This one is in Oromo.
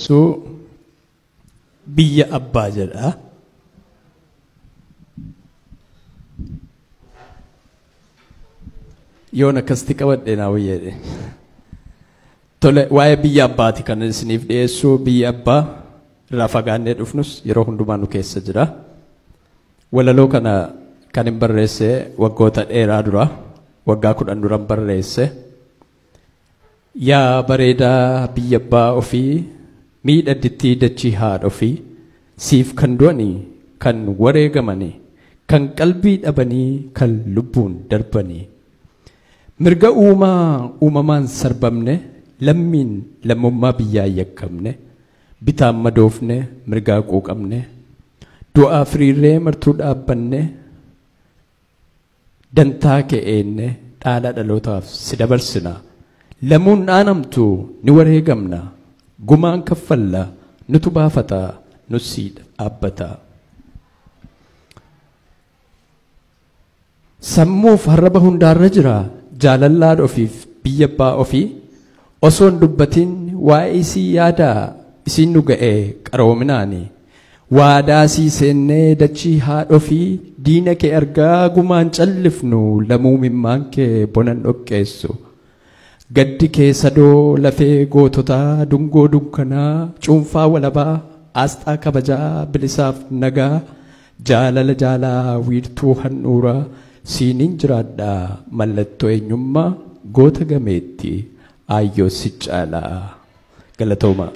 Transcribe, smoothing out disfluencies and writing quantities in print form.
Dhiyeessuu biyya abbaa jedha. Yoon akkasitti qabadhe naa wayyeedhe. Tole, waa'ee biyya abbaati kan isiniif dhiyeessu. Biyya abbaa irraa fagaannee dhufnus yeroo hundumaa nu keessa jira. Walaloo kana kan hin barreesse waggoota dheeraa dura, waggaa 10 dura barreesse. Yaa bareedaa biyya abbaa ofii, miidhagdittii dachii haadha ofii, siif kan du'anii, kan wareegamanii, kan qalbii dhabanii, kan lubbuun darbanii. Mirga uumaa uumamaan sarbamne, lammiin lammummaa biyyaa yakkamne, bitaan madoofne, mirgaa quuqamne, du'aa firiirree martuu dhaabbanne, dantaa ka'eenne dhaala dhalootaaf si dabarsina. Lamuun dhaanamtu ni wareegamna, gumaan kaffalla, nutu baafata, nusii dhaabbata. Sammuuf harraba hundaarra jira jaalallaan ofiif biyya abbaa ofii, osoo hin dubbatin waa'ee isii yaadaa isiin nu ga'e qaroominaani. Waadaa sii seennee dachii haadha ofii, diina kee argaa gumaan callifnu, lamuu mimmaan kee bonan dhoqqeessu. Gaddi kee sadoo lafee goototaa, dungoo dukkanaa, cuunfaa walabaa, asxaa kabajaa, bilisaaf nagaa, jaalala jaalaa wiirtuu handhuuraa, siiniin jiraadhaa mallattoo eenyummaa goota gameetti aayyoo si caalaa. Galatooma.